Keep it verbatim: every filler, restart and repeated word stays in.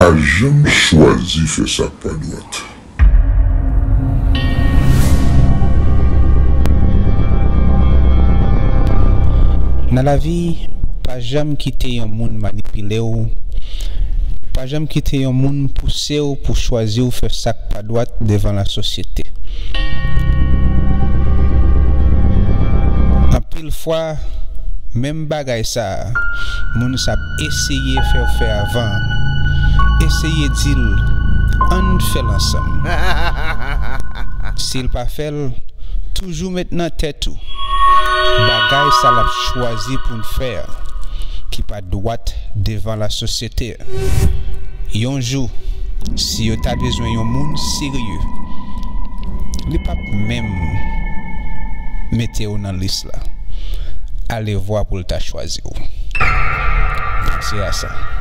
Pa janm chwazi fè sa k pa dwat. Nan lavi, pa janm kite yon moun manipile w. Pa janm kite yon moun pouse w pou chwazi w fè sa k pa dwat devan lasosyete. Anpil fwa, menm bagay sa a, moun sa ap eseye fè w fè avan. Eseye di l, "Ann fè l ansanm." Si l pa fè l, toujou met nan tèt ou, bagay sa l ap chwazi pou l fè a, ki pa dwat devan lasosyete. Yon jou, si yo ta bezwen yon moun serye, li p ap menm mete w nan lis la. Alevwa pou l ta chwazi w. Panse a sa.